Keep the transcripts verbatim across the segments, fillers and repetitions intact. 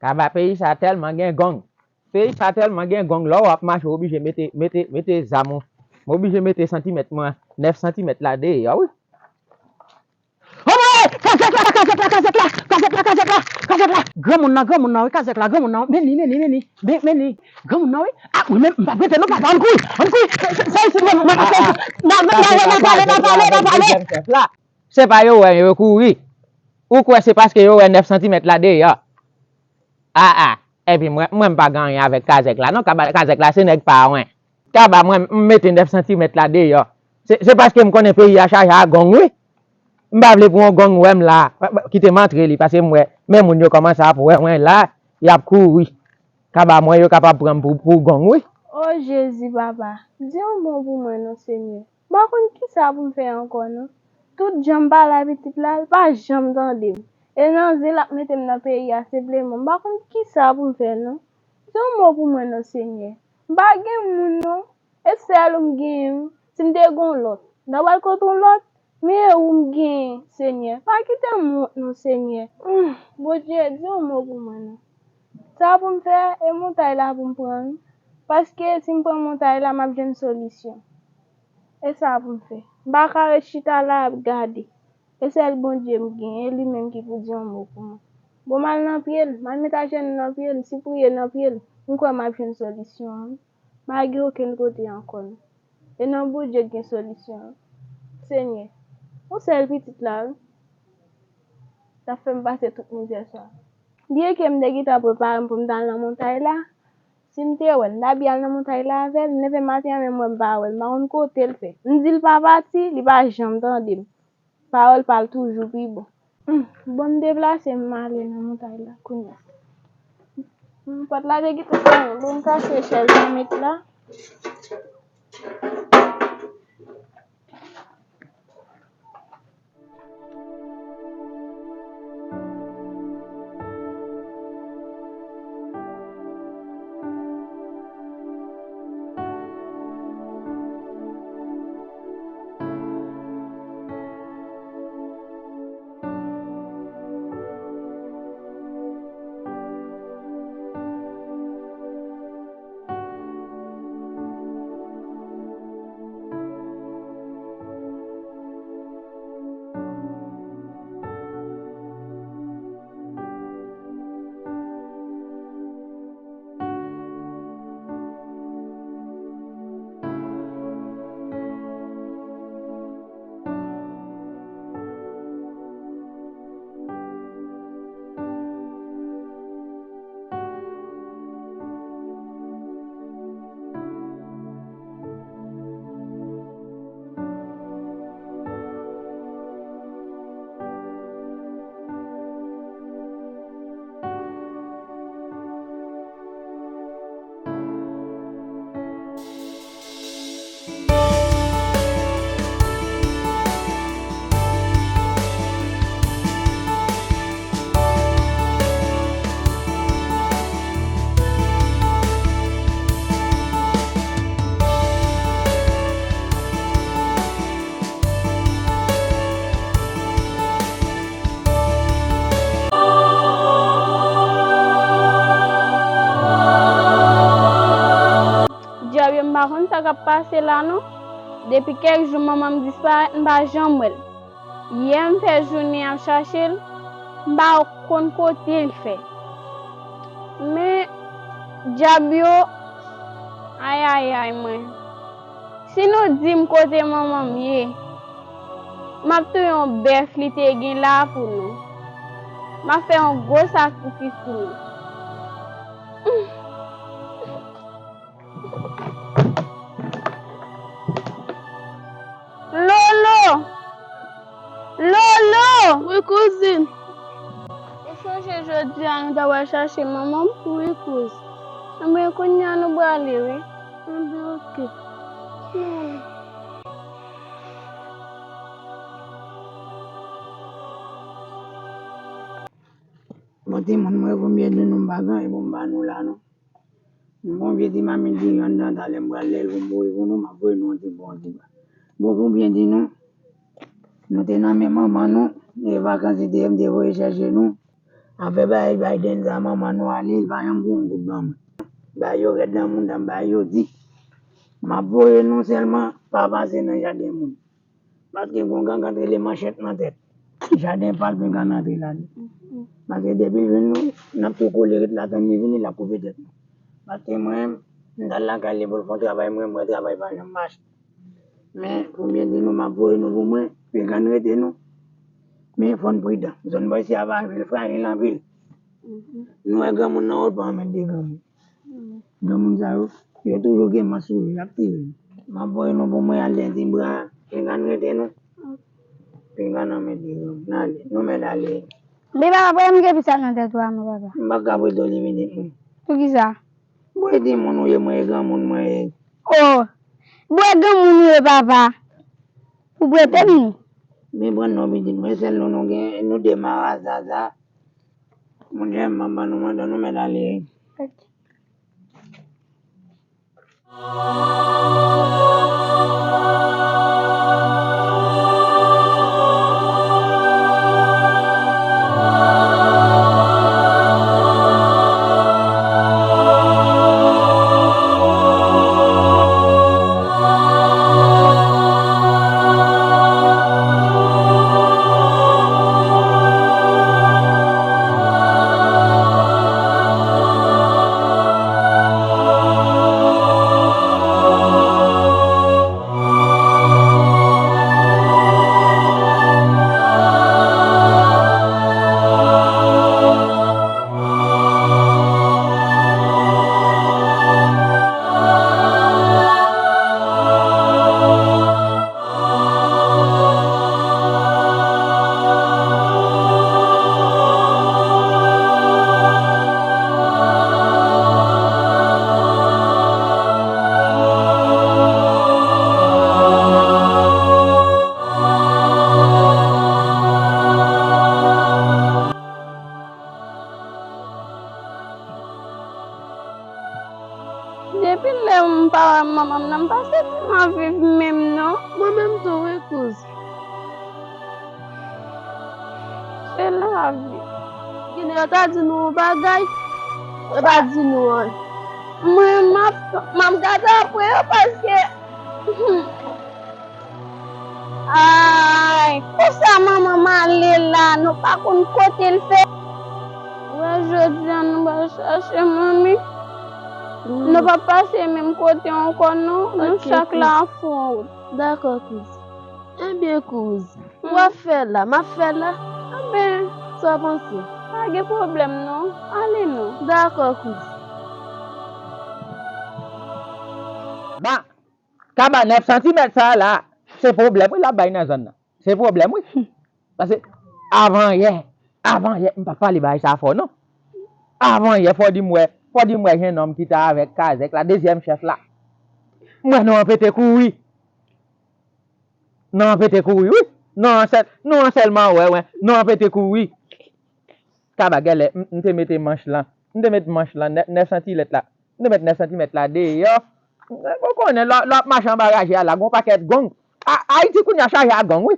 Kaba, peyi sa tèlman gen gang. Peyi sa tèlman gen gang, lè w ap mache, w oblije mete, mete, mete zam ou. M oblije mete santimèt mwen, nèf santimèt la deyò, wi. Anmwey! Kazèk la, kazèk la, kazèk la, kazèk la, kazèk la, kazèk la. Granmoun nan, granmoun nan, wi, kazèk la, granmoun nan, men li, men li, men li, men, men li. Granmoun nan, wi. A, mwen menm, m p ap rete non, papa, ann kouri, ann kouri. Se, se, se isit mwen, mwen, mwen, mwen, n a, n a, n a pale, n a pale, n a pale. Se pa yo wè yo kouri. Ou kwè se paske yo wè nèf santimèt la deyò? A, a. Epi mwen, mwen m pa gen anyen avèk kazèk la non, kaba, kazèk la se nèg pa mwen. Kaba, mwen, m mete nèf santimèt la deyò. Se, se paske m konnen peyi a chaje a gang, wi. M pa vle pou yon gang wè m la. Kite m antre li, paske m wè, men moun yo kòmanse ap wè mwen la, y ap kouri. Kaba, mwen, yo kapab pran m pou, pou gang, wi. O Jezi, papa, di yon mo pou mwen non, Senyè. M pa konn kisa pou m fè ankò non. Tout jan m pale a pitit la, l pa janm tande m. E nan zen l ap mete m nan peyi a senpleman. M pa konn kisa pou m fè non. Di yon mo pou mwen non, Senyè. M pa gen moun non. E sèl ou m genyen wi. Si m te gen yon lòt, m ta pral kote yon lòt. Men e ou m genyen, Senyè. Pa kite m wont non, Senyè. Humm, Bondye, di yon mo pou mwen non. Sa pou m fè, e montay la pou m pran wi. Paske si m pran montay la, m ap jwenn solisyon. E sa pou m fè. M pa ka ret chita la ap gade. E sèl Bondye m gen, e li menm ki pou di yon mo pou mwen. Bon, m al nan pye l, m al met ajenou nan pye l, m sipriye nan pye l, m kwè m ap jwenn solisyon an. M pa gen okenn kote ankò non. E nan Bondye k gen solisyon an. Senyè, yon sèl pitit la wi, t ap fè m pase tout mizè sa. Byenke m te gentan prepare m pou m t al nan montay la, si m te wè l, m ta byen al nan montay la avè l, m leve maten an, men mwen m pa wè l, m pa konn kote l fè. M di l pa pati, li pa janm tande m. Pawòl pa l toujou pi bon. Humm, bon, m deplase, m ale nan montay la kounye a. Humm, pòt la te gentan fèmen. Bon, m kase chèz mwen met la. Dyab yo, m pa konn sa k ap pase la non. Depi kèk jou manman m disparèt, m pa janm wè l. Yè m fè jounen ap chache l, m pa konn kote l fè. Men, dyab yo, ayayay mwen. Si nou di m kote manman m ye, m ap touye yon bèf li te gen la pou nou. M ap fè yon gwo sakrifis pou nou. Lolo! Lolo! Wi, kouzin. Ou sonje jodi a nou ta pral chache manman m? Wi, kouz. Enben, kounye a nou prale, wi. Enben, oke. Bon, timoun, mwen, premye di nou m pa gen anyen pou m ba nou la, non. Bon, vye ti mamit diri anndan, talè m pral lè l pou m voye pou nou, m ap voye nou yon ti bon, yon ti ba. Bon, pou byen di nou, nou te nan men manman nou, e vakans li te ye, m te voye chèche nou. Afè bagay Biden sa, manman nou ale, li pa janm voye yon goud ban mwen. Bagay yo rèd nan mouda m, bagay yo di. M ap voye nou sèlman, pa pase nan jaden moun. Paske gon gang k antre li manchèt nan tèt. Jaden pa l, gon gang antre la. Paske depi l jwenn nou, n ap tou kole ret la tann li vini, l ap koupe tèt nou. Paske mwen, m t al lakay li pou l fè yon travay, mwen, mwen, travay pa janm mache. Men, pou m byen di nou, m ap voye nou pou mwen, gon gang rete nou. Men, fò n pridan. Zòn bò isi a pa anpil, frajil anpil. Nou wè granmoun nan wòl pa anmède granmoun. Granmoun sa yo, yo toujou gen mach sou yo, y ap tire. M ap voye nou pou mwen al dèyè ti bra, gon gang rete nou. Gon gang nan men ti granmoun, n ale, nou mèt ale. Men papa, premye m gen pis al nan tèt ou a mwen, papa. M pa ka prete w li minit mwen. Poukisa? Bwè di moun ou ye, mwen e granmoun mwen ye. Oh, bwè granmoun ou ye, papa. Ou prete m li. Men pran non pitit mwen, sèl nou nou gen, nou de marazaza. Monchè, m ap ban nou mandan, nou mèt ale. Ok. Depi lè m pa wè manman m nan, m pa santi m ap viv menm non. Mwen menm tou wi, kouz. Se lavi. Genlè yo ta di nou yon bagay, yo pa di nou anyen. Mwen, m ap, m ap gade apre yo paske, ay, konsa manman m ale la, nou pa konn kote l fè. Wè, jodi a nou pral chache manmi. Nou p ap pase menm kote ankò non. Nou chak la an fon wout. Dakò, kouz. Ebyen, kouz, w ap fè la, m ap fè la. Enben, sa w panse? Pa gen pwoblèm non. Ale non. Dakò, kouz. Ba, kaba nèf santimèt sa la, se pwoblèm wi l ap bay nan zòn nan. Se pwoblèm wi. Paske avan yè, avan yè, m pa pale bagay sa fò non. Avan yè, fò di m wè, fò di m wè jennonm ki t avèk kazèk la, dezyèm chèf la. M wè non an pete kouri. Non an pete kouri wi. Non an sèl, non an sèlman wè, wè. Non an pete kouri. Kaba gèlè, m, m te mete manch lan. M te met manch lan, nè-, nèf santimèt la. M te met nèf santimèt la deyò. Ou konnen, lè, lè w ap mache anba raje a la, gon pakèt gong. A, Ayiti kounye a chaje a gong wi.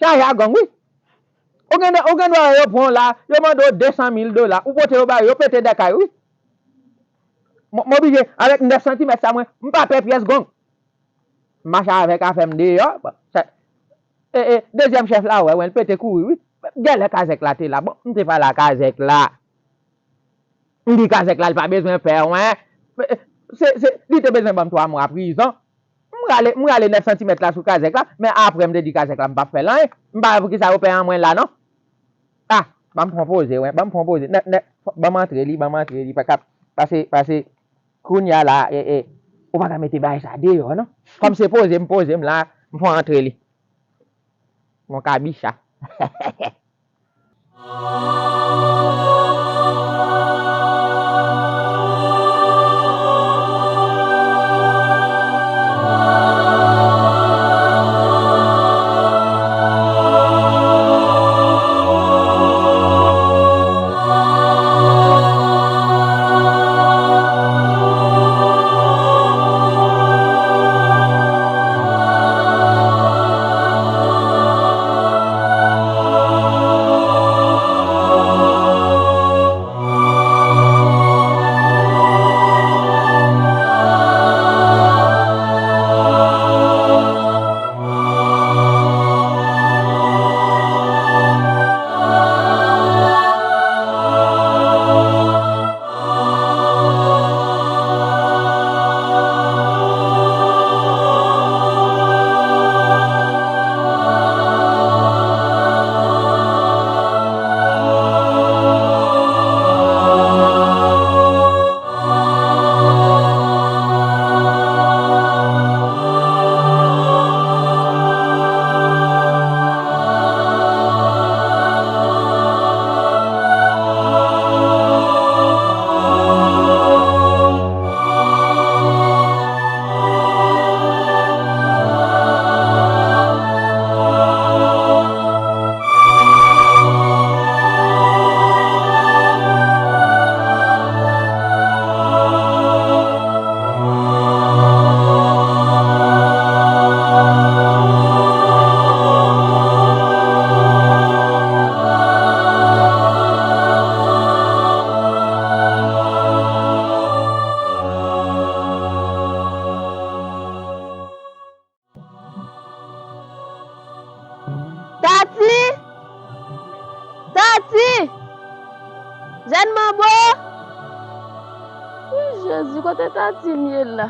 Chaje a gong wi. Ou gen, ou gen dwa yo pran w la, yo mande w de san mil dola. Ou pote yo ba yo, yo pete dèkay wi. M, m oblije, avèk nèf santimèt sa mwen, m pa pè pyès gong. M mache avèk afè m deyò. Bon, sa, e, e, dezyèm chèf la, wè, wè, l pete kouri, wi. Gèlè kazèk la te la. Bon, m te pale a kazèk la. M di kazèk la, li pa bezwen pè, wè. Se, se, li te bezwen ban m twa mwa prizon. M rale, m rale nèf santimèt la sou kazèk la, men apre m te di kazèk la, m p ap fè l anyen. M pa wè poukisa yo pè an mwen la, non. Ah, ban m pran poze, wè, ban m pran poze. Nèf, nèf, ban m antre li, ban m antre li, pa ka, pase, pase, kounye a la, e, e, ou pa ka mete bagay sa deyò, non. Kòm se poze m poze m la, m fè w antre li. Mon kabicha. Tati! Tati! Jèn manbo! Wi, Jezi, kote Tati m ye la?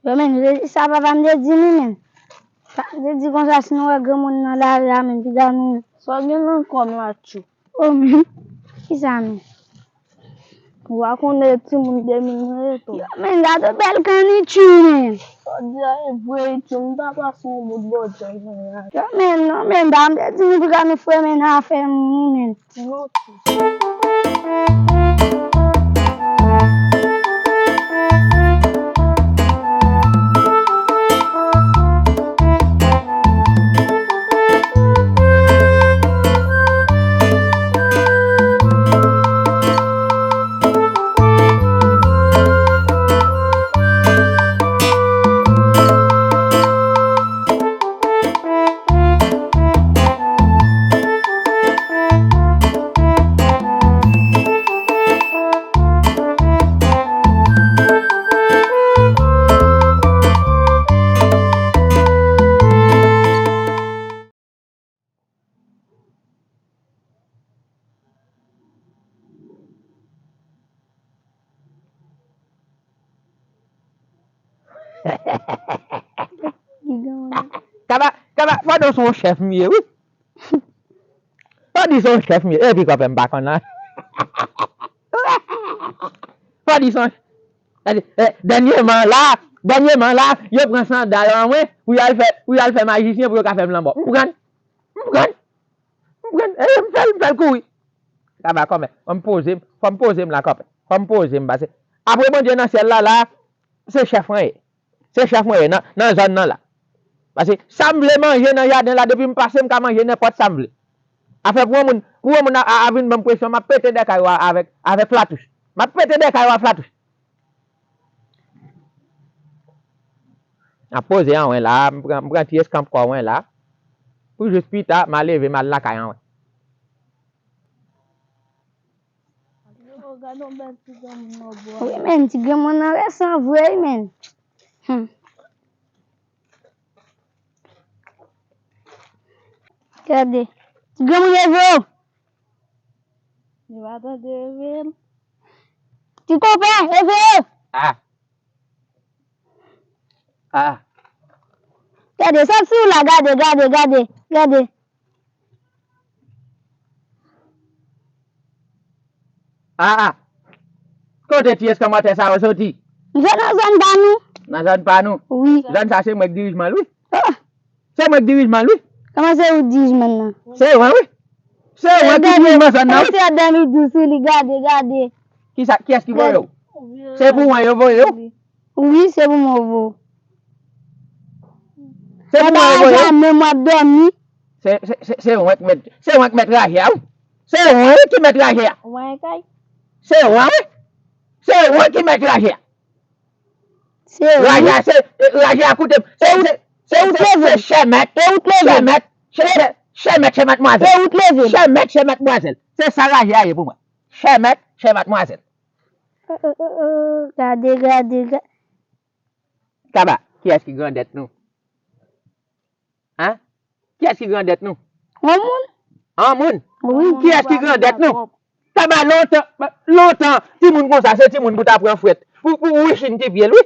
Yo, men, Jezi, sa papa m te di nou, men. Sa m te di konsa, si nou wè granmoun nan lari a, men, pita nou. Sa w gen nan kò m la, tchou? O, men. Kisa, men? Ou pa konnen timoun de mil mwen ye tou. Yo, men, gade bèl kanni tchou, men. Sa w di a e vre, tchou, m ta pase yon bout bò djòl mwen la. Yo, men, non, men, ba m te di nou, pita nou fè, men, nan afè moun, men. Kaba, kaba, fò di w se yon chèf m ye, wi. Fò di se yon chèf m ye, epi kòpè m pa konn anyen. Fò di se yon, gade, eh, dènyèman la, dènyèman la, yo pran sandal an mwen, pou y al fè, pou y al fè majisyen, pou yo ka fè m lanmò. M pran, m pran, m pran, eh, m fè l, m fè l kouri. Kaba kòmè, fò m poze m, fò m poze m la kòmè, fò m poze m, pase apre Bondye nan syèl la, la, se chèf mwen ye. Se chèf mwen ye nan, nan zòn nan la. Paske sa m vle manje nan jaden la, depi m pase, m ka manje nenpòt sa m vle. Afè pou yon moun, pou yon moun a, a, a vin ban m presyon, m ap pete dèkay ou a avèk, avèk flatouch. M ap pete dèkay ou a flatouch. M ap poze anwen la, m pran, m pran ti eskanp kò mwen la. Pou jis pita, m a leve, m al lakay anwen. Yo, gade yon bèl ti granmoun nan bò a. Wi, men, ti granmoun nan resan vre, wi, men. Hmm. Gade. Ti granmoun leve w. Li pa tande leve l. Ti konpè, leve w. Ah. Ah. Gade, sòt sou la, gade, gade, gade, gade. Ah, ah. Kote ti eskanmatè sa yo soti? M sot nan zòn pa nou. Nan zòn pa nou? Wi. Zòn sa se mwen k dirijman l, wi. Oh. Se mwen k dirijman l, wi. Kòman se ou dirijman l nan? Se ou, wi. Se ou ki dirijman zòn nan, wi. Se dan li di sou li, gade, gade. Kisa, kiyès ki voye w? Se pou mwen yo voye w? Wi, se pou mwen yo voye w. Se pou mwen yo voye w? Papa, menm w ap dòmi. Se, se, se, se ou ki mèt, se ou ki mèt raje a, wi. Se ou, wi, ki mèt raje a. Ou pa gen kay? Se ou, wi. Se ou ki mèt raje a. Se ou. Raje a, se, raje a koute m. Se ou, se, se ou, se, se chèmèt. Se ou k leve m. Chèmèt. Chèmèt, chèmèt, chèmèt, madmwazèl. Se ou k leve m. Chèmèt, chèmèt, madmwazèl. Se sa raje a ye pou mwen. Chèmèt, chèmèt, madmwazèl. Oh, oh, oh, oh. Gade, gade, gade. Kaba, kiyès ki grandèt nou? Hein? Kiyès ki grandèt nou? On moun. On moun? Wi. Kiyès ki grandèt nou? Kaba lontan, lontan, timoun konsa, se timoun pou ta pran fwèt. Pou, pou, wi, chin ti pye l, wi.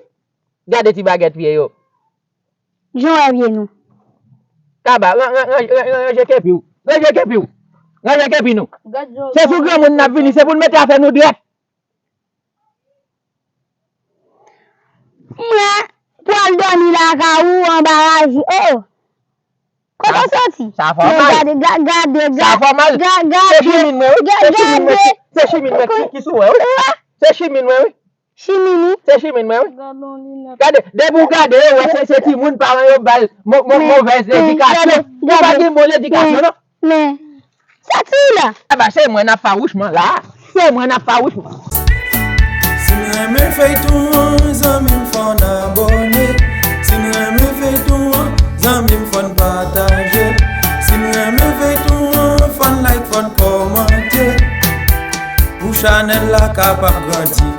Gade ti bagèt pye yo. Jan wè pye nou. Kaba, ran-, ran-, ran-, ran-, ran-, ranje kepi w. Ranje kepi w. Ranje kepi nou. Se sou granmoun n ap vini, se pou n mete afè nou drèt. Mwen pral dòmi lakay ou anba raje. Oh! Kote w soti? Sa fè w mal. Gade, ga-, gade, sa fè w mal. Ga-, gade, se chimin mwen, wi. Se chimin mwen ki, se chimin mwen ki, ki sou wè, wi. Se chimin mwen, wi. Chimin, wi. Se chimin mwen, wi. Gade, depi w gade, w wè se, se timoun paran yo ba l mo-, mo-, movèz ledikasyon. Ou pa gen bon ledikasyon, non. Men, soti la. Aba, se mwen n ap fawouchman la. Se mwen n ap fawouchman. Si n renmen feyton an, zanmi m, fò n abòne. Si n renmen feyton an, zanmi m, fò n pataje. Si n renmen feyton an, fò n like, fò n kòmante. Pou chanèl la kapab grandi.